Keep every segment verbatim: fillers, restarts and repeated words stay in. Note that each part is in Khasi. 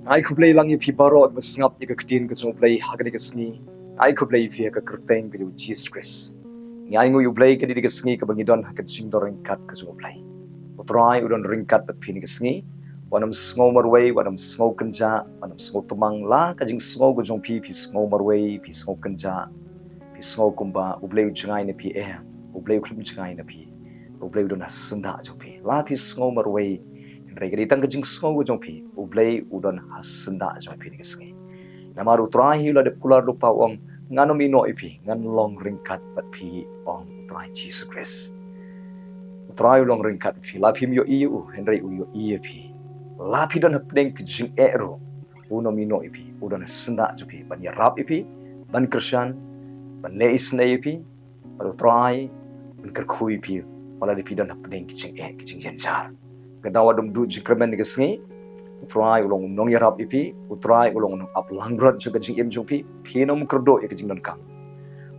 Ai khublei lang ïa phi baroh ba sngap ïa ka ktien ka jong U Blei ha kane ka sngi. Ai khublei ïa phi ha ka kyrteng ka jong U Jisu Khrist. Ngi ai nguh ïa U Blei kane ka sngi kaba ngi don ha ka jingdon ryngkat ka jong U Blei. U Trai u don ryngkat bad phi kane ka sngi. Wat nym sngew marwei, wat nym sngew kynjah, wat nym sngew tymmen la ka jingsngew ka jong phi, phi sngew marwei, phi sngew kynjah, phi sngew kumba U Blei u jngai na phi, eh, U Blei u khlem jngai na phi. U Blei u don ha syndah jong phi. La phi sngew marwei, hynrei ka dei tang ka jingsngew ka jong phi, U Blei u don ha syndah jong phi kane ka sngi. Namar U Trai hi u la dep kular lypa, u ong, ngan ym ïehnoh ïa phi, ngan long ryngkat bad phi, ong U Trai Jisu Khrist. U Trai u long ryngkat bad phi, la phim ïohi ïa u, hynrei u ïohi ïa phi. La phi don hapdeng ka jingeh ruh, un ym ïehnoh ïa phi, u don ha syndah jong phi, ban ïarap ïa phi, ban kyrshan, ban leh isynei ïa phi, bad U Trai un kyrkhu ïa phi wat la da phi don hapdeng ka jingeh, ka jingjynjar. Ka daw ba ym duh jingkyrmen kane ka sngi, U Trai u long u nongïarap ïa phi, U Trai u long u nongap langbrot jong ka jingim jong phi, phin ym kyrduh ïa ka jingdonkam.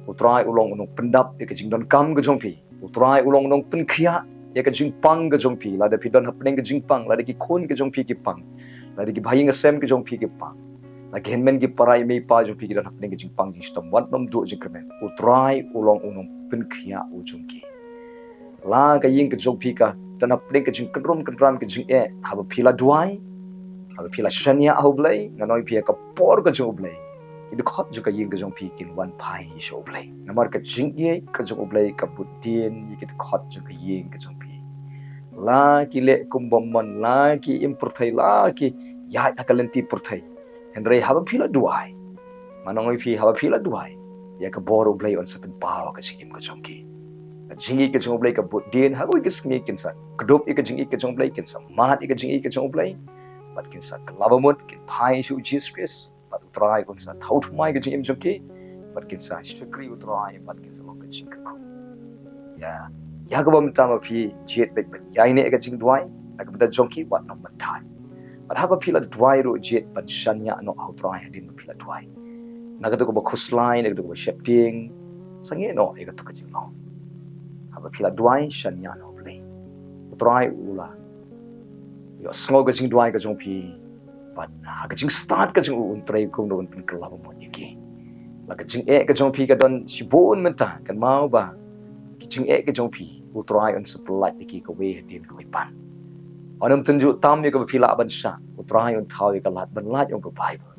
U Trai u long u nongpyndap ïa ka jingdonkam ka jong phi. U Trai u long u nongpynkhiah ïa ka jingpang ka jong phi, lada phi don hapdeng ka jingpang, lada ki khun ka jong phi ki pang, lada ki bahaïing hasem ka jong phi ki pang, lada ki hynmen ki para, i mei i pa jong phi ki don hapdeng ka jingpang jingshitom, wat nym duh jingkyrmen. U Trai u long u nongpynkhiah u jong ki. La ka ïing ka jong phi ka don hapdeng ka jingkynrum kynran ka jingeh, haba phi la duwai, haba phi la shaniah ha U Blei, ngan ong ïa phi ha ka por ka jong U Blei, ki dkhot jong ka ïing ka jong phi kin wan phai sha U Blei. Namar ka jingïeit ka jong U Blei ka bud dien ïa ki dkhot jong ka ïing ka jong phi. La ki leh kum bym mon, la ki im pyrthei, la ki ïaid ha ka lynti pyrthei. Hynrei haba phi la duwai, ngan ong ïa phi, haba phi la duwai, ïa ka bor U Blei un sa pynpaw ha ka jingim ka jong ki. Ka jingïeit ka jong U Blei ka bud dien, ha kawei ka sngi kin sa kdup ïa ka jingïeit ka jong U Blei, kin sa mad ïa ka jingïeit ka jong U Blei, bad kin sa kylla bamut, kin phai sha U Jisu Khrist, bad U Trai un sa thaw thymmai ka jingim jong ki, bad kin sa shakri U Trai, bad kin sa long ka jingkyrkhu. Ïa, ïa kaba mynta ma phi jied beit ban ïaineh ïa ka jingduwai na ka bynta jong ki, wat nym mynta. Bad haba phi la duwai ruh jied ban shaniah noh ha U Trai hadien ba phi la duwai. Na katu kaba khuslai, na katu kaba sheptieng, sangeh noh ïa katu ka jinglong. Haba phi la duwai, shaniah noh ha U Blei. U Trai u la ïohsngew ka jingduwai ka jong phi. Bad ha ka jingstad ka jong u, un trei kumno un pynkylla bamut ïa ki. La ka jingeh ka jong phi ka don shibun mynta, kynmaw ba ki jingeh ka jong phi, U Trai un sa pyllait ïa ki kawei hadien kawei pat. Wat nym tynjuh tam ïa kaba phi lah ban shah, U Trai un thaw ïa ka lad ban lait, ong ka Baibl.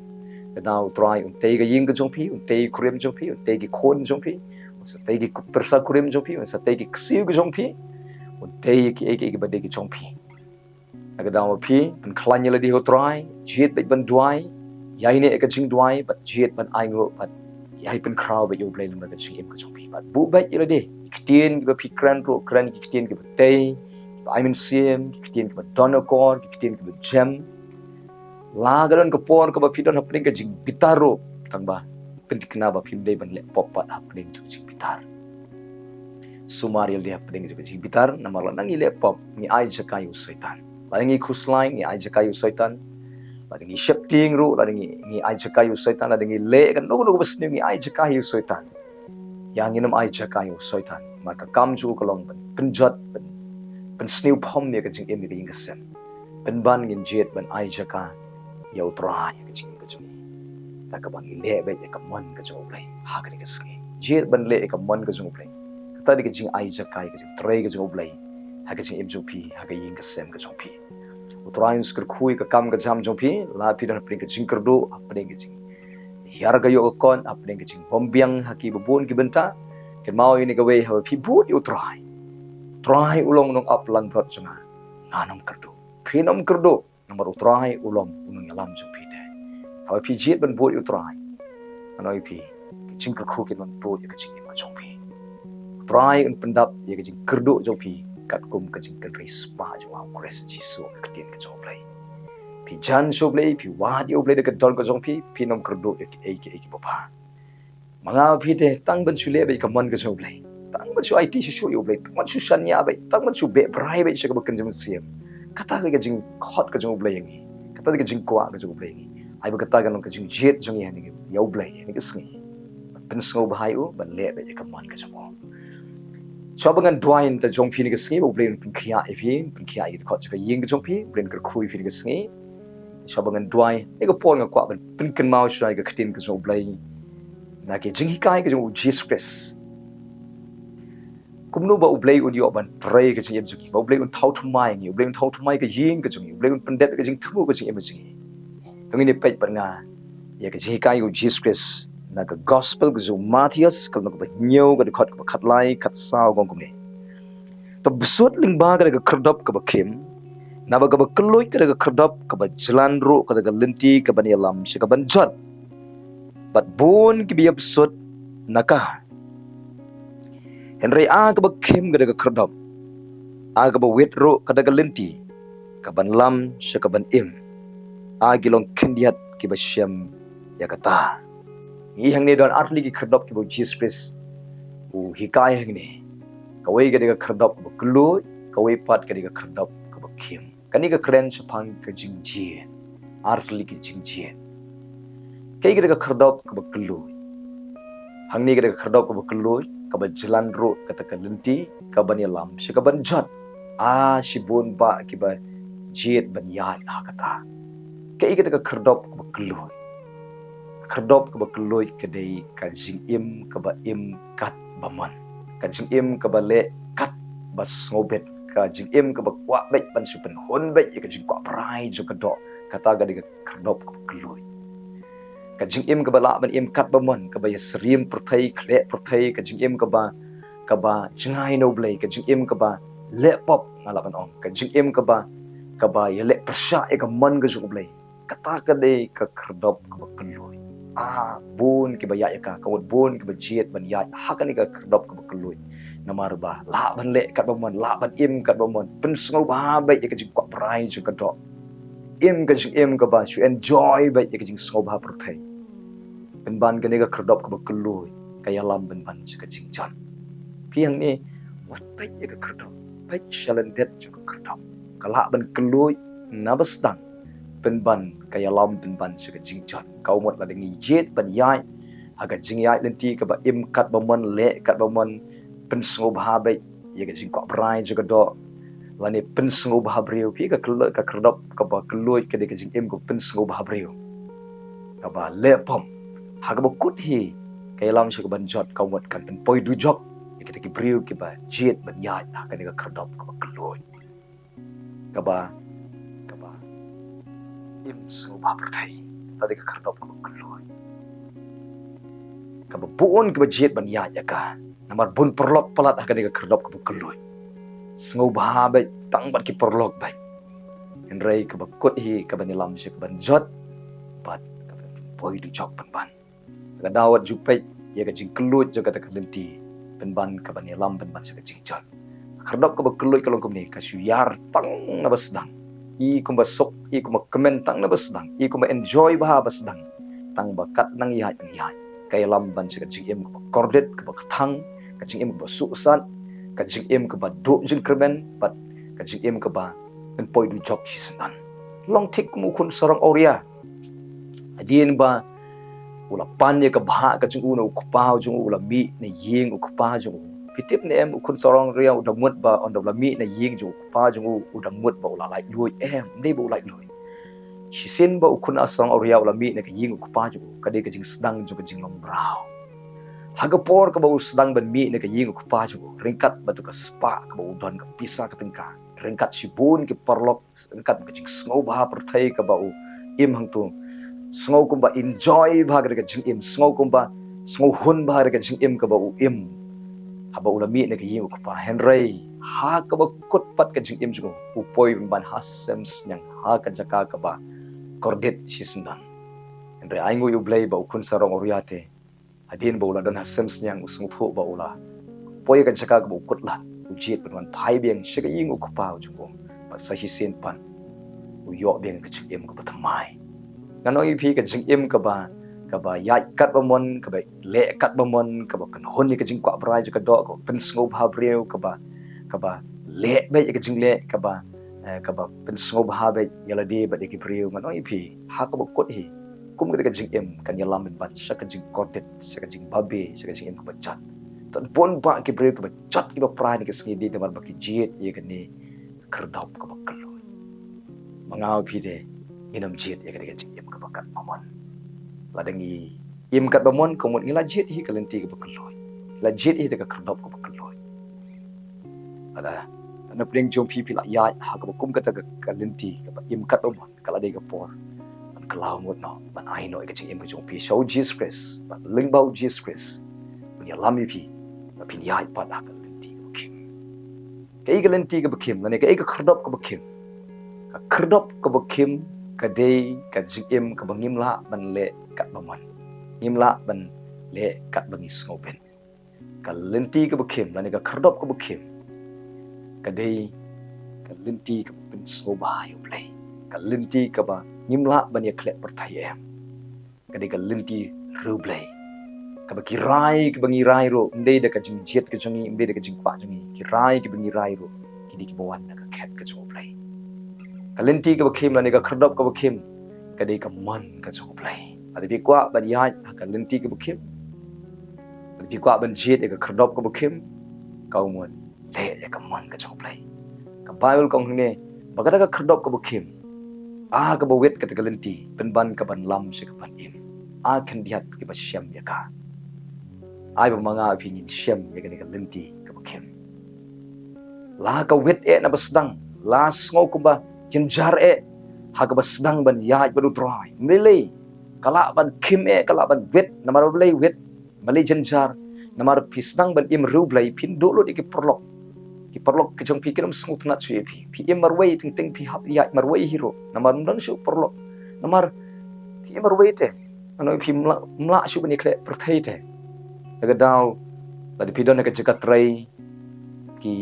Kata U Trai un tei ka ïing ka jong phi, un tei ka kurim jong phi, un tei ki khun jong phi, un sa tei ki ku-, pyrsa kurim jong phi, un sa tei ki ksiew ka jong phi, un tei ïa kiei kiei kiba dei ki jong phi. Na ka daw ba phi pynkhlaiñ ïa lade ha U Trai, jied beit ban duwai, ïaineh ïa ka jingduwai, bad jied ban ainguh, bad ïai pynkhraw beit ïa U Blei lem bad ka jingim ka jong phi. Bad buh beit ïa lade, ki ktien kiba phi kren ruh, kren ki ktien kiba tei, kiba ai mynsiem, ki ktien kiba don akor, ki ktien kiba jem. La ka don ka por kaba phi don hapdeng ka jingbitar ruh, tang ba pynthikna ba phim dei ban leh pop pat hapdeng jong ka jingbitar. Sumar ïa lade hapdeng jong ka jingbitar, namar lada ngi leh pop, ngi ai jaka ïa u Soitan. Lada ngi khuslai, ngi ai jaka ïa u Soitan. Lada ngi sheptieng ruh, lada ngi, ngi ai jaka ïa u Soitan, lada ngi leh kano kano kaba sniew, ngi ai jaka ïa u Soitan. Ïa, ngin ym ai jaka ïa u Soitan. Namar ka kam jong u ka long ban pynjot, ban pynsniew phom ïa ka jingim, ïa ka ïing ka sem. Pynban ngin jied ban ai jaka ïa U Trai ha ka jingim ka jong ngi, da kaba ngi leh beit ïa ka mon ka jong U Blei ha kane ka sngi. Jied ban leh ïa ka mon ka jong U Blei. Kata dei ka jingai jaka ïa ka jingtrei ka jong U Blei ha ka jingim jong phi, ha ka ïing ka sem ka jong phi. U Trai un sa kyrkhu ïa ka kam ka jam jong phi, la phi don hapdeng ka jingkyrduh, hapdeng ka jinghiar ka ïoh ka kot, hapdeng ka jingbymbiang ha kiba bun ki bynta. Kynmaw ïa kane kawei, haba phi bud ïa U Trai, U Trai u long u nongap langbrot jong nga, ngan ym kyrduh. Phin ym kyrduh, namar U Trai u long u nongïalam jong phi te. Haba phi jied ban bud ïa U Trai, ngan ong ïa phi, ki jingkyrkhu kin wan bud ïa ka jingim ka jong phi. U Trai un pyndap ïa ka jingkyrduh jong phi katkum ka jingkynriah spah jong U Khrist Jisu, ka ktien ka jong U Blei. Phi jan sha U Blei, phi wad ïa U Blei da ka dohnud ka jong phi, phin ym kyrduh ïa kiei kiei kiba bha. Ma nga ma phi te, tang ban shu leh beit ka mon ka jong U Blei, tang ban shu aiti shuh shuh ïa U Blei, tang ban shu shaniah beit, tang ban shu beh brai beit sha kaba kynja mynsiem. Kata ka dei ka jingkhot ka jong U Blei ïa ngi. Kata ka dei ka jingkwah ka jong U Blei ïa ngi. Ai ba kata kan long ka jingjied jong ngi ha kane, ïa U Blei ha kane ka sngi. Ban pynsngew bha ïa u, ban leh beit ïa ka mon ka jong u. Shuwa ba ngan duwai, ngan ïathuh ïa phi ha kane ka sngi ba U Blei un pynkhiah ïa phi, pynkhiah ïa ki dkhot jong ka ïing ka jong phi, U Blei un kyrkhu ïa phi ha kane ka sngi. shaba ngan duwai, ïa ka por nga kwah ban pynkynmaw shuwa ïa ka ktien ka jong U Blei na ki jinghikai ka jong U Jisu Khrist. Kumno ba U Blei un ïoh ban trei ka jingim jong ngi, ba U Blei un thaw thymmai ngi, U Blei un thaw thymmai ka ïing ka jong ngi, U Blei un pyndep ka jingthmu ka jingim jong ngi. To ngin ïa peit bad nga ïa ka jinghikai U Jisu Khrist na ka gospel ka jong u Mathaios, ka lynnong kaba hynñiew, ka dkhot kaba khatlai, khatsaw, ka ong kumne. To bsut lyngba ka da ka khyrdop kaba khim, naba kaba kylluid ka da ka khyrdop kaba jlan ruh ka da ka lynti kaban ïalam sha kaban jot. Bad bun kiba ïa bsut na ka. Hynrei a kaba khim ka da ka khyrdop, a kaba wit ruh ka da ka lynti kaban lam sha kaban im. A ki long khyndiat kiba shem ïa kata. Ngi hangne don ar tylli ki khyrdop kiba U Jisu Khrist u hikai hangne. Kawei ka da ka khyrdop kaba kylluid, kawei pat ka da ka khyrdop kaba khim. Kane ka kren shaphang ka jingjied. Ar tylli ki jingjied. Kaei ka da ka khyrdop kaba kylluid? Hangne ka da ka khyrdop kaba kylluid, kaba jlan ruh kata ka lynti kaban ïalam sha kaban jot. A shibun bah kiba jied ban ïaid ha kata. Kaei ka da ka khyrdop kaba kylluid? Ka khyrdop kaba kylluid ka dei ka jingim kaba im kat ba mon, ka jingim kaba leh kat ba sngewbit, ka jingim kaba kwah beit ban shu pynhun beit ïa ka jingkwah brai jong ka doh. Kata ka dei ka khyrdop kaba kylluid. Ka jingim kaba lah ban im kat ba mon, kaba ïa syriem pyrthei, khleh pyrthei, ka jingim kaba, kaba jngai na U Blei, ka jingim kaba leh pop, nga lah ban ong, ka jingim kaba, kaba ïa leh pyrshah ïa ka mon ka jong U Blei. Kata ka dei ka khyrdop kaba kylluid. A bun kiba ïaid ïa ka, ka mut bun kiba jied ban ïaid ha kane ka khyrdop kaba kylluid. Namar ba lah ban leh kat ba mon, lah ban im kat ba mon, pynsngewbha beit ïa ka jingkwah brai jong ka doh. Im ka jingim kaba shu enjoy beit ïa ka jingsngewbha pyrthei. Pynban kane ka khyrdop kaba kylluid ka ïalam pynban sha ka jingjot. Phi hangne, wat peit ïa ka khyrdop, peit sha lyndet jong ka khyrdop. Ka lah ban kylluid naba sdang, pynban ka ïalam pynban sha ka jingjot. Ka mut lada ngi jied ban ïaid ha ka jingïaid lynti kaba im kat ba mon, leh kat ba mon, pynsngewbha beit ïa ka jingkwah brai jong ka doh, lane pynsngewbha briew, phi, ka khyrdop, ka khyrdop kaba kylluid ka dei ka jingim kaba pynsngewbha briew, kaba leh pop. Ha kaba kut hi ka ïalam sha kaban jot, ka mut kan pynpoi dujok ïa kita ki briew kiba jied ban ïaid ha kane ka khyrdop kaba kylluid, kaba, kaba im sngewbha pyrthei. Kata dei ka khyrdop kaba kylluid, kaba bun kiba jied ban ïaid ïa ka. Namar bun paralok palat ha kane ka khyrdop kaba kylluid. Sngewbha beit tang bad ki paralok beit. Hynrei kaba kut hi kaban ïalam sha kaban jot, bad kaban pynpoi dujok pynban. Ka daw wat ju peit ïa ka jingkylluid jong kata ka lynti, pynban kaban ïalam pynban sha ka jingjot. Khyrdop kaba kylluid ka long kumne, ka shu ïar tang naba sdang. I kumba suk, i kumba kmen tang naba sdang, i kumba enjoy bha ba sdang. Tang ba kat nang ïaid nang ïaid, ka ïalam pynban sha ka jingim kaba kordit, kaba kthang, ka jingim kaba suhsat, ka jingim kaba duh jingkyrmen, bad ka jingim kaba pynpoi dujok shisyndon. Long thik kum u khun sarong awria. Hadien ba u la pan ïa ka bhah ka jong u na u kpa jong u, u la mih na ïing u kpa jong u. Phi tip ne em, u khun sarong awria u da mut ba ynda u la mih na ïing jong u kpa jong u, u da mut ba u la laitluid? Em, ym dei ba u laitluid. Shisien ba u khun sarong awria u la mih na ka ïing u kpa jong u, ka dei ka jingsdang jong ka jinglong mraw. Ha ka por kaba u sdang ban mih na ka ïing u kpa jong u, ryngkat bad ka spah kaba u don, ka pisa ka tyngka, ryngkat shibun ki paralok, ryngkat ka jingsngewbha pyrthei kaba u im hangto, sngew kumba enjoy bha ka jingim, sngew kumba sngewhun bha ka jingim kaba u im haba u la mih na ka ïing u kpa. Hynrei ha kaba kut pat ka jingim jong u, u poi pynban ha sem sniang, ha ka jaka kaba kordit shisyndon. Hynrei ai nguh ïa U Blei ba u khun sarong awria te, hadien ba u la don ha sem sniang, u sngewthuh ba u la poi ha ka jaka kaba u kut lad, u jied ban wan phai biang sha ka ïing u kpa u jong u. Bad sa shisien pat u ïoh biang ka jingim kaba thymmai. Ngan ong ïa phi, ka jingim kaba, kaba ïaid kat ba mon, kaba leh kat ba mon, kaba kynhun ïa ka jingkwah brai jong ka doh, kaba pynsngewbha briew, kaba, kaba leh beit ïa ka jingleh, kaba, eh, kaba pynsngewbha beit ïa lade bad ïa ki briew, ngan ong ïa phi, ha kaba kut hi, kum kata ka jingim kan ïalam pynban sha ka jingkordit, sha ka jingbabe, sha ka jingim kaba jot. Don bun bah ki briew kiba jot kiba prai ha kine ki sngi, dei namar ba ki jied ïa kane ka khyrdop kaba kylluid. Ma nga ong ïa phi te, ngin ym jied ïa kane ka jingim kaba katba mon. Lada ngi im katba mon, ka mut ngi la jied hi ka lynti kaba kylluid, la jied hi da ka khyrdop kaba kylluid. Lada na pdeng jong phi phi la ïaid ha kaba kum kata ka, ka lynti kaba im katba mon, ka la dei ka por ban kylla mut noh, ban ai noh ïa ka jingim ka jong phi sha u Jisu Khrist, ban lyngba u Jisu Khrist, ban ïalam ïa phi ba phin ïaid pat ha ka lynti kaba khim. Kaei ka lynti kaba khim, lane kaei ka khyrdop kaba khim? Ka khyrdop kaba khim ka dei ka jingim kaba ngim lah ban leh katba mon, ngim lah ban leh katba ngi sngewbha. Ka lynti kaba khim lane ka khyrdop kaba khim ka dei ka lynti kaba pynsngewbha ïa u Blei, ka lynti kaba ngim lah ban ïakhleh pyrthei em. Ka dei ka lynti riewblei, kaba ki rai kiba ngi rai ruh, ym dei da ka jingjied ka jong ngi, ym dei da ka jingkwah jong ngi, ki rai kiba ngi rai ruh ki dei kiba wan na ka khet ka jong u Blei. Ka lynti kaba khim lane ka khyrdop kaba khim ka dei ka mon ka jong u Blei. Lada phi kwah ban ïaid ha ka lynti kaba khim, lada phi kwah ban jied ïa ka khyrdop kaba khim, ka mut leh ïa ka mon ka jong u Blei. Ka Baibl ka ong hangne ba kata ka khyrdop kaba khim, a kaba wit kata ka lynti, pynban ka ban lam sha ka ban im, a khyndiat kiba shem ïa ka. Ai ba ma nga phi ngin shem ïa kane ka lynti kaba khim. La ka wit eh na ba sdang, la sngew kumba jynjar eh ha kaba sdang ban ïaid bad u Trai, ym lei lei, ka lah ban khim eh, ka lah ban wit, namar balei wit? Balei jynjar? Namar phi sdang ban im riewblei, phin duh lut ïa ki paralok. Ki paralok ki jong phi kin ym sngewtynnat shuh ïa phi. Phi im marwei, teng teng phi hap ïaid marwei hi ruh, namar ym don shuh paralok. Namar phi im marwei te, ngan ong ïa phi, ym lah, ym lah shuh ban ïakhleh pyrthei te. Lada ka daw, lada phi don ha ka jaka trei, ki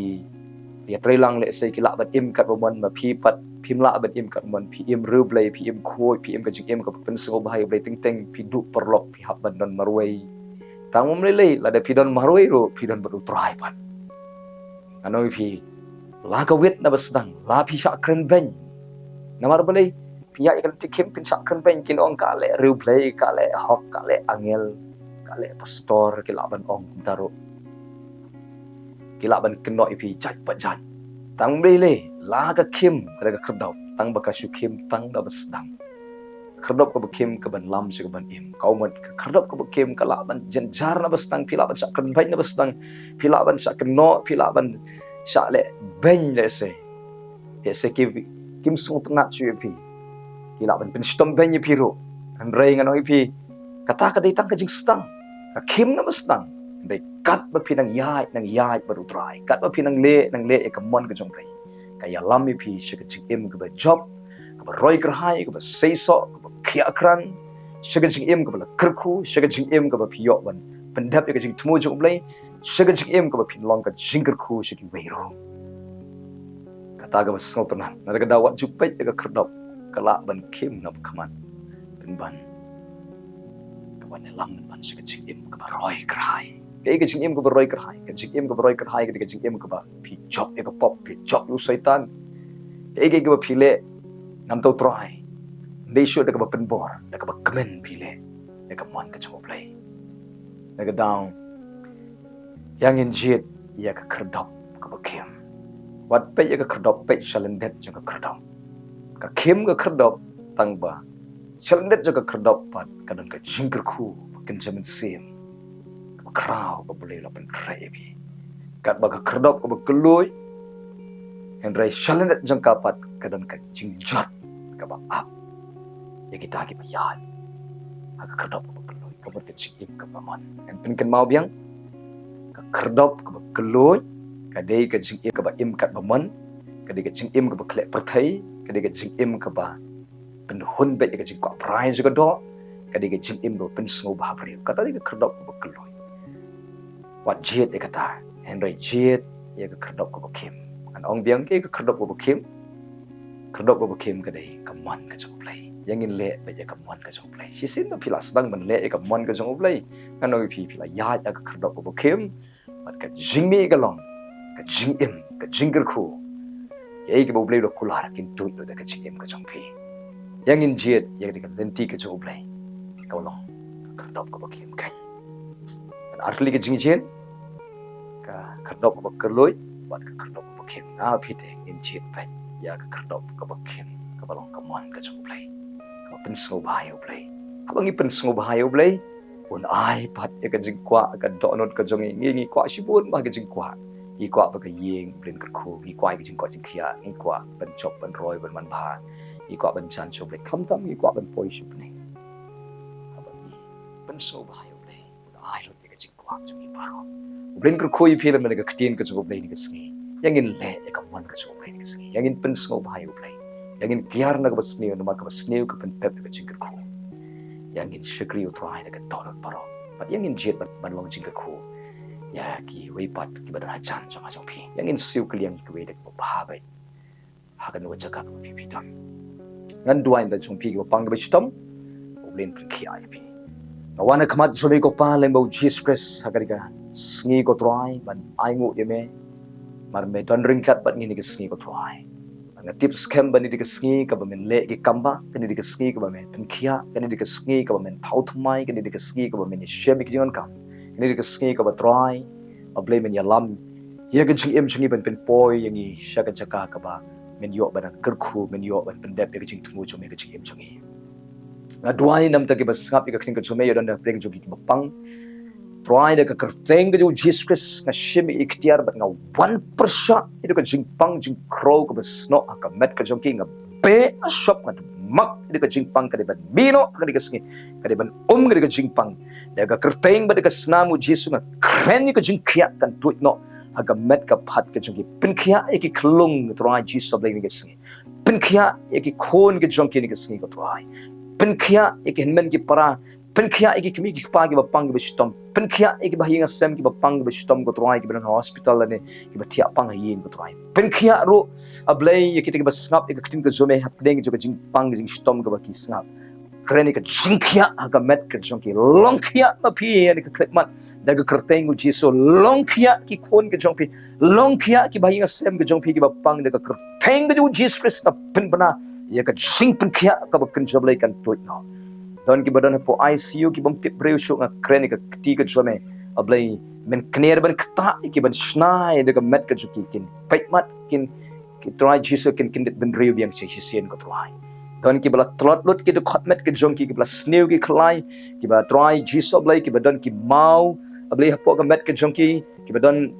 ïatrei lang lehse ki lah ban im katba mon, ma phi pat phim lah ban im katba mon, phi im riewblei, phi im khuid, phi im ka jingim kaba pynsngewbha ïa u Blei, teng teng phi duh paralok, phi hap ban don marwei. Tang ym lei lei, lada phi don marwei ruh phi don bad u Trai pat. Ngan ong ïa phi, la ka wit na ba sdang, la phi shah kren beiñ. Namar balei? Phi ïaid ïa ka lynti khim phin shah kren beiñ, kin ong ka leh riewblei, ka leh hok, ka leh angel, ka leh pastor, ki lah ban ong kumta ruh. Ki lah ban kynnoh ïa phi jait pa jait. Tang ym lei lei, la ka khim, ka la ka khyrdop, tang ba ka shu khim tang da ba sdang. Khyrdop kaba khim ka ban lam sha ka ban im. Ka mut ka khyrdop kaba khim ka lah ban jynjar na ba sdang, phi lah ban shah kren beiñ na ba sdang, phi lah ban shah kynnoh, phi lah ban shah leh beiñ lehse. Lehse ki, kim sngewtynnat shuh ïa phi, ki lah ban pynshitom beiñ ïa phi ruh. Hynrei ngan ong ïa phi, kata ka dei tang ka jingsdang. Ka khim na ba sdang. Hynrei katba phi nang ïaid, nang ïaid bad u Trai, katba phi nang leh, nang leh ïa ka mon ka jong u Blei, ka ïalam ïa phi sha ka jingim kaba jop, kaba roi kyrhai, kaba seisoh, kaba khiah kran, sha ka jingim kaba la kyrkhu, sha ka jingim kaba phi ïoh ban pyndep ïa ka jingthmu jong u Blei, sha ka jingim kaba phin long ka jingkyrkhu sha kiwei ruh. Kata kaba sngewtynnat, na ka daw wat ju peit ïa ka khyrdop, ka lah ban khim na ba khmat, pynban ka wan ïalam pynban sha ka jingim kaba roi kyrhai. Kaei ka jingim kaba roi kyrhai? Ka jingim kaba roi kyrhai ka dei ka jingim kaba phi jop ïa ka pop, phi jop ïa u Soitan. Kaei kaei kaba phi leh na bynta u Trai, ym dei shuh da kaba pynbor, da kaba kmen phi leh ïa ka mon ka jong u Blei. Na ka daw, ïa ngin jied ïa ka khyrdop kaba khim. Wat peit ïa ka khyrdop, peit sha lyndet jong ka khyrdop. Ka khim ka khyrdop, tang ba sha lyndet jong ka khyrdop pat ka don ka jingkyrkhu ba kynja mynsiem kaba khraw ba U Blei u la pynkhreh ïa phi. Katba ka khyrdop kaba kylluid, hynrei sha lyndet jong ka pat ka don ka jingjot kaba ap ïa kita kiba ïaid ha ka khyrdop kaba kylluid, ka mut ka jingim kaba mon. Ngan pynkynmaw biang, ka khyrdop kaba kylluid ka dei ka jingim kaba im katba mon, ka dei ka jingim kaba khleh pyrthei, ka dei ka jingim kaba pynhun beit ïa ka jingkwah prai jong ka doh, ka dei ka jingim ba pynsngewbha briew. Kata dei ka khyrdop kaba kylluid. Wat jied ïa kata, hynrei jied ïa ka khyrdop kaba khim. Ngan ong biang, kaei ka khyrdop kaba khim? Khyrdop kaba khim ka dei ka mon ka jong U Blei. Ïa ngin leh beit ïa ka mon ka jong U Blei. Shisien ba phi la sdang ban leh ïa ka mon ka jong U Blei, ngan ong ïa phi, phi la ïaid ïa ka khyrdop kaba khim, bad ka jingmih ka long ka jingim, ka jingkyrkhu. Kaei kaba U Blei u la kular kin tuid lut da ka jingim ka jong phi. Ïa ngin jied ïa ka lynti ka jong U Blei, ka long ka khyrdop kaba khim keiñ. Ngan artylli ka jingjied, ka khyrdop kaba kylluid bad ka khyrdop kaba khim. Nga phi te ngin jied beit ïa ka khyrdop kaba khim, kaba long ka mon ka jong U Blei. Pynsngewbha ïa U Blei. Haba ngi pynsngewbha ïa U Blei, un ai pat ïa ka jingkwah, ka dohnud ka jong ngi. Ngi, ngi kwah shibun bha ka jingkwah. Ngi kwah ba ka ïing U Blei un kyrkhu, ngi kwah ïa ka jingkoit jingkhiah, ngi kwah ban jop, ban roi, ban manbha. Ngi kwah ban jan sha U Blei. Khamtam ngi kwah ban poi sha bneng. Haba ngi pynsngewbha ïa U Blei, un ai lut ïa ka jingkwah jong ngi baroh. U Blei un kyrkhu ïa phi lem bad ka ktien ka jong U Blei ha kane ka sngi. Ïa ngin leh ïa ka mon ka jong U Blei ha kane ka sngi. Ïa ngin pynsngewbha ïa U Blei. Ïa ngin kiar na kaba sniew, namar kaba sniew ka pynpep ïa ka jingkyrkhu. Ïa ngin shakri U Trai da ka dohnud baroh. Bad ïa ngin jied ban, ban long jingkyrkhu ïa kiwei pat kiba don hajan jong nga jong phi. Ïa ngin siew kylliang ïa kiwei da kaba bha beit ha kano ka jaka kaba phi, phi don. Ngan duwai na ka bynta jong phi kiba pang kiba shitom, U Blei un pynkhiah ïa phi. Nga wan ha khmat jong me ko Pa lyngba U Jisu Khrist ha kane ka sngi ko Trai, ban ainguh ïa me. Namar me don ryngkat bad ngi ha kane ka sngi ko Trai. Nga tip skhem ba kane ka sngi kaba men leh ki kam ba, kane ka sngi kaba men pynkhiah, kane ka sngi kaba men thaw thymmai, kane ka sngi kaba men ïashem ïa ki jingdonkam, kane ka sngi kaba Trai, A Blei, men ïalam ïa ka jingim jong ngi, ban pynpoi ïa ngi sha ka jaka kaba men ïoh ban kyrkhu, men ïoh ban pyndep ïa ka jingthmu jong me ha ka jingim jong ngi. Nga duwai na ka bynta kiba sngap ïa ka ktien ka jong me, ïa don hapdeng jong ki kiba pang. Trai, da ka kyrteng ka jong U Jisu Khrist nga shim ïa ka iktiar bad nga wan pyrshah ïa ka jingpang jingkhrew kaba snoh ha ka met ka jong ki. Nga beh, nga shop, nga dmak ïa ka jingpang, ka dei ban mih noh ha kane ka sngi, ka dei ban um ïa ka jingpang. Da ka kyrteng bad da ka snam U Jisu nga kren ïa ka jingkhiah kan tuid noh ha ka met ka phad ka jong ki. Pynkhiah ïa ki khyllung, Trai Jisu Blei, ha kane ka sngi. Pynkhiah ïa ki khun ki jong ki ha kane ka sngi ko Trai. Pynkhiah ïa ki hynmen ki para. Pynkhiah ïa ki kmie ki kpa kiba pang kiba shitom. Pynkhiah ïa kiba ha ïing ha sem kiba pang kiba shitom ko Trai, kiba don ha hospital lane kiba thiah pang ha ïing ko Trai. Pynkhiah ruh, A Blei, ïa kita kiba sngap ïa ka ktien ka jong me hapdeng jong ka jingpang ka jingshitom kaba ki sngap. Kren ïa ka jingkhiah ha ka met ka jong ki. Long khiah ma phi ha kane ka khyllipmat da ka kyrteng U Jisu. Long khiah ki khun ki jong phi. Long khiah kiba ha ïing ha sem ki jong phi kiba pang, da ka kyrteng ka jong U Jisu Khrist nga pynbna ïa ka jingpynkhiah kaba kynja, Blei, kan tuid noh. Don kiba don hapoh I C U kibym tip briew shuh, nga kren ïa ka kti ka jong me, A Blei, men kner ban ktah ïa ki, ban shna ïa ka met ka jong ki, kin peit mat, kin, ki Trai Jisu, kin kyndit bynriew biang shisien ko Trai. Don kiba la tlot lut ki dkhot met ka jong ki, kiba la sniew ki khlai, kiba Trai Jisu A Blei, kiba don ki maw A Blei hapoh ka met ka jong ki, kiba don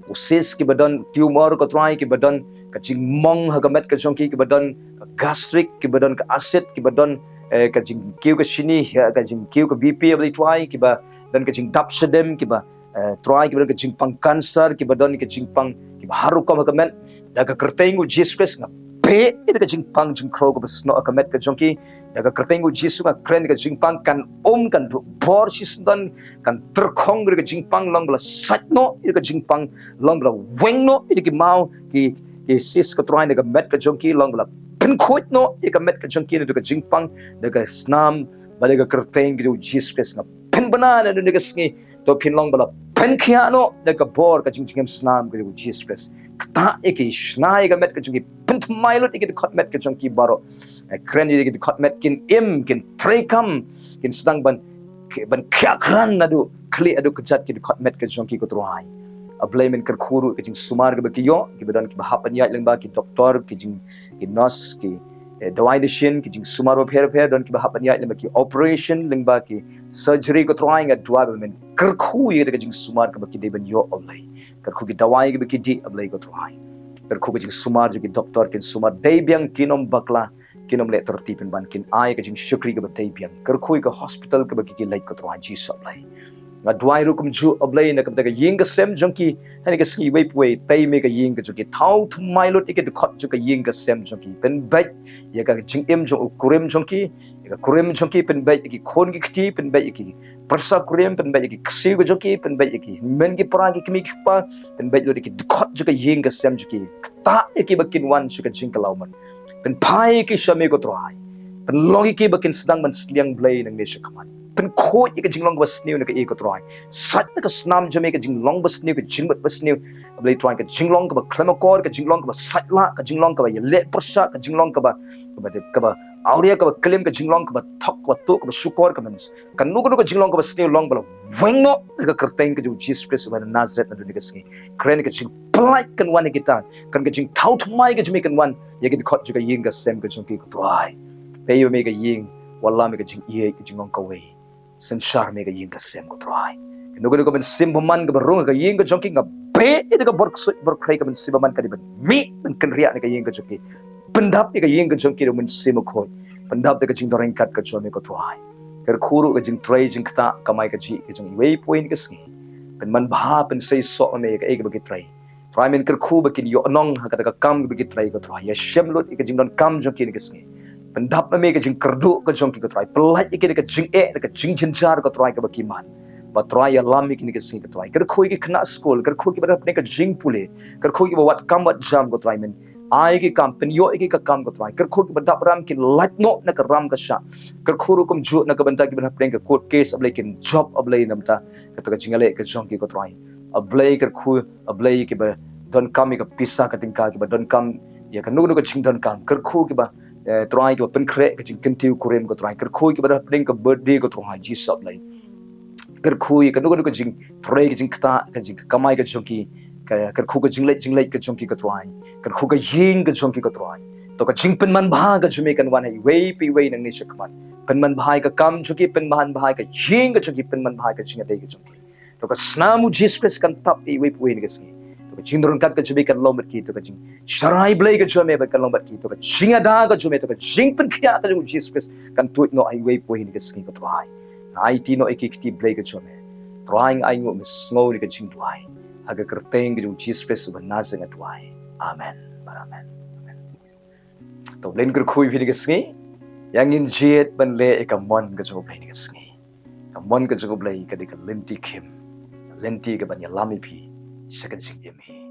u cyst, kiba don tumor ko Trai, kiba don ka jingmong ha ka met ka jong ki, kiba don ka gastric, kiba don ka acid, kiba don, eh, ka jingkiew ka shini, eh, ka jingkiew ka B P A Blei Trai, kiba don ka jingdap shadem, kiba, eh, Trai, kiba don ka jingpang cancer, kiba don ka jingpang, kiba har rukom ha ka met, da ka kyrteng U Jisu Khrist nga beh ïa ka jingpang jingkhrew kaba snoh ha ka met ka jong ki. Da ka kyrteng U Jisu nga kren ka jingpang kan um, kan duh bor shisyndon, kan tyrkhong ïa ka jingpang, long ba la sait noh ïa ka jingpang, long ba la weng noh ïa ki maw, ki, ki cyst ko Trai, na ka met ka jong ki, long ba la pynkhuid noh ïa ka met ka jong ki na ka jingpang, da ka snam bad da ka kyrteng ka jong U Jisu Khrist nga pynbna na kane ka sngi. To phin long ba la pynkhiah noh da ka bor ka jingjngem snam ka jong U Jisu Khrist. Ktah ïa ki, shna ïa ka met ka jong ki, pynthymmai lut ïa ki dkhot met ka jong ki baroh. Eh, kren ïa ki dkhot met kin im, kin treikam, kin sdang ban, ban khiah krat naduh khlieh haduh kjat ki dkhot met ka jong ki ko Trai. A Blei, men kyrkhu ruh ka jingsumar kaba ki ïoh, kiba don kiba hap ban ïaid lyngba ki doktor, ki jing, ki nurse, ki, eh, dawai dashin, ki jingsumar bapher bapher, don kiba hap ban ïaid lyngba ki operation, lyngba ki surgery ko Trai, nga duwai ba men kyrkhu ïa ka jingsumar kaba ki dei ban ïoh, A Blei. Kyrkhu ki dawai kiba ki dih, A Blei ko Trai. Kyrkhu ka jingsumar jong ki doktor, kin sumar dei biang, kin ym bakla, kin ym leh tyrti pynban, kin ai ka jingshakri kaba dei biang. Kyrkhu ïa ka hospital kaba ki, ki leit ko Trai Jisu A Blei. Nga duwai ruh kumjuh, A Blei, na ka bynta ka ïing ka sem jong ki, ha kane ka sngi, iwei pa iwei, tei me ka ïing ka jong ki, thaw thymmai lut ïa ki dkhot jong ka ïing ka sem jong ki, pynbeit ïa ka jingim jong u kurim jong ki, ïa ka kurim jong ki, pynbeit ïa ki khun ki kti, pynbeit ïa ki pyrsa kurim, pynbeit ïa ki ksiew ka jong ki, pynbeit ïa ki hynmen ki para, ki kmie ki kpa, pynbeit lut ïa ki dkhot jong ka ïing ka sem jong ki, ktah ïa ki ba kin wan sha ka jingkylla ummat. Pynphai ïa ki sha me ko Trai. Pynlong ïa ki ba kin sdang ban sliang Blei nangne sha khmat. Pynkhuid ïa ka jinglong kaba sniew na ka ïing ko Trai. Sait na ka snam jong me ka jinglong ba sniew, ka jingmut ba sniew, A Blei Trai, ka jinglong kaba khlem akor, ka jinglong kaba sait lah, ka jinglong kaba ïaleh pyrshah, ka jinglong kaba, kaba, kaba awria, kaba klim, ka jinglong kaba thok, kaba tuh, kaba shukor, kaba, kano kano ka jinglong kaba sniew, long ba la weng noh da ka kyrteng ka jong U Jisu Khrist uba na Nazareth naduh kane ka sngi. Kren ka jingpynlait kan wan ïa kita, kan ka jingthaw thymmai ka jong me kan wan ïa ki dkhot jong ka ïing ka sem ka jong ki ko Trai. tei ba me ka ïing, wallam me ka jingïeit, ka jingong kawei. Synshar me ka ïing ka sem ko Trai. Kano kano ka mynsiem bymman kaba rung ha ka ïing ka jong ki, nga beh ïa ka bor ksuid bor khrei ka mynsiem bymman ka dei ban mih ban kynriah na ka ïing ka jong ki. Pyndap ïa ka ïing ka jong ki da u Mynsiem Bakhuid. Pyndap da ka jingdon ryngkat ka jong me ko Trai. Kyrkhu ruh ka jingtrei jingktah kamai kajih ka jong iwei pa iwei na ka sngi. Pynman bha pynseisoh me ïa kaei kaba ki trei. Trai men kyrkhu ba kin ïoh nong ha kata ka kam kaba ki trei ko Trai. Ïashem lut ïa ka jingdonkam jong ki na ka sngi. Pyndap ma me ka jingkyrduh ka jong ki ko Trai. Pynlait ïa ki da ka jingeh, da ka jingjynjar ko Trai kaba ki man. Ba Trai ïalam ïa ki na ka sngi ko Trai. Kyrkhu ïa ki khynnah skul, kyrkhu ïa kiba don hapdeng ka jingpule, kyrkhu ïa kiba wad kam wad jam ko Trai men. Ai ïa ki kam, pynïoh ïa ki ka kam ko Trai. Kyrkhu ïa kiba dap ram kin lait noh na ka ram ka shah. Kyrkhu ruh kumjuh na ka bynta kiba don hapdeng ka court case, A Blei kin jop, A Blei namar kata ka jingïaleh ka jong ki ko Trai. A Blei kyrkhu, A Blei kiba donkam ïa ka pisa ka tyngka, kiba donkam ïa kano kano ka jingdonkam. Kyrkhu kiba, eh, Trai kiba pynkhreh ka jingkyntiew kurim ko Trai. Kyrkhu kiba don hapdeng ka birthday ko Trai Jisu A Blei. Kyrkhu ïa kano kano ka jingtrei ka jingktah, ka jingkamai ka jong ki. Ka, kyrkhu ka jingleit jingleit ka jong ki ko Trai. Kyrkhu ka ïing ka jong ki ko Trai. To ka jingpynman bha ka jong me kan wan ha iwei pa iwei nangne shakhmat. Pynman bha ïa ka kam jong ki, pynman bha ïa ka ïing ka jong ki, pynman bha ïa ka jingïadei ka jong ki. To ka snam u Jisu Khrist kan tap ïa iwei pa iwei na ka sngi. To ka jingdon ryngkat ka jong me kan long bad ki, to ka jingsharai Blei ka jong me kan long bad ki, to ka jingïada ka jong me, to ka jingpynkhiah ka jong u Jisu Khrist kan tuid noh ha iwei pa iwei na ka sngi ko Trai. Nga aiti noh ïa ki kti Blei ka jong me. Trai nga ainguh me sngew ïa ka jingduwai. Ha ka kyrteng ka jong u Jisu Khrist uba Nasareth nga duwai. Amen. Amen. Amen. To Blei un kyrkhu ïa phi na ka sngi. Ïa ngin jied ban leh ïa ka mon ka jong u Blei na ka sngi. Ka mon ka jong u Blei ka dei ka lynti khim. Ka lynti kaban ïalam ïa phi sha ka jingim hi.